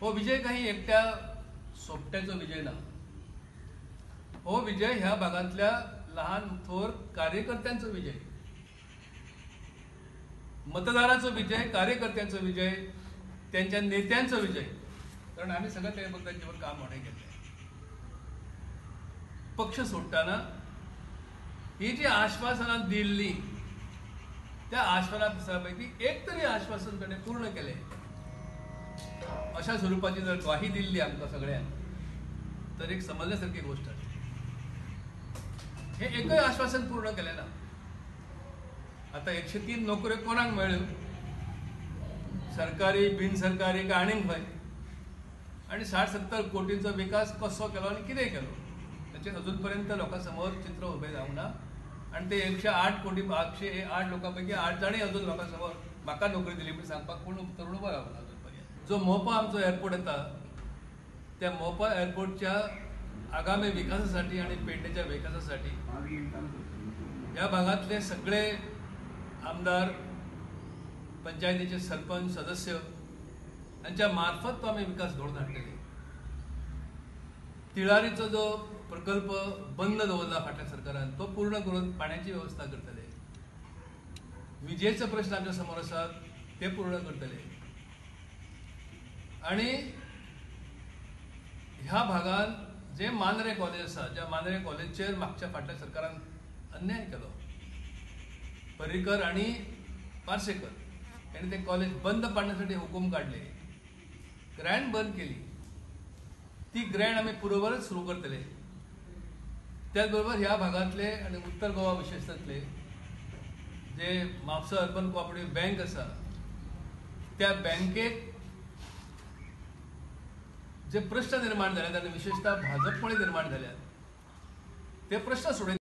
हो विजय काही एकट्या सोपट्याचो विजय ना, हो विजय ह्या भागांतल्या लहान थोर कार्यकर्त्यांचो विजय, मतदारांचो विजय, कार्यकर्त्यांचो विजय, त्यांच्या नेत्यांचो विजय. कारण आम्ही सगळं त्या बद्दल काम होणे केले. पक्ष सोडताना ही जी आश्वासना दिली त्या आश्वासनापैकी एक तरी आश्वासन त्याने पूर्ण केले अशा स्वरूपाची जर ग्वाही दिली आमकां सगळ्यांक तर एक समजण्यासारखी गोष्ट आहे. हे एकय आश्वासन पूर्ण केले ना. आता 103 नोकऱ्यो कोणाक मेळ्ळ्यो? सरकारी, बिनसरकारी काय आनीक खंय? आणि 60-70 कोटींचो विकास कसो केलो आनी कितें केलो ताचेर अजून पर्यंत लोकां समोर चित्र उबें जावंक ना. आनी ते 108 कोटी 108 लोकां पैकी 8 जाणी अजून लोकां समोर म्हाका नोकरी दिली म्हूण सांगपाक कोण तरुण उबो रावना अजून पर्यंत. जो मोपा आमचो एअरपोर्ट येता त्या मोपा एअरपोर्टच्या आगामी विकासासाठी आणि पेडणेच्या विकासासाठी या भागातले सगळे आमदार, पंचायतीचे सरपंच, सदस्य यांच्या मार्फत तो आम्ही विकास घडोवन हाडटले. तिळारीचो जो प्रकल्प बंद दवरला फाटल्या सरकारान तो पूर्ण करून पाण्याची व्यवस्था करतले. विजेचो प्रश्न आमच्या समोर आसात ते पूर्ण करतले. आणि ह्या भागात जे मांद्रे कॉलेज आसा ज्या मांद्रे कॉलेजचेर मागच्या फाटल्या सरकारान अन्याय केलो, पर्रीकर आणि पार्सेकर यांनी ते कॉलेज बंद पाडण्यासाठी हुकूम काढले, ग्रँट बंद केली. ती ग्रँट आम्ही पुरोबरच सुरू करतले. त्याचबरोबर ह्या भागातले आणि उत्तर गोवा विशेषतांतले जे म्हापसा अर्बन कोऑपरेटिव्ह बँक आसा त्या बँकेत जे प्रश्न निर्माण झाले आणि विशेषतः भाजपमुळे निर्माण झाले ते प्रश्न सोडवले.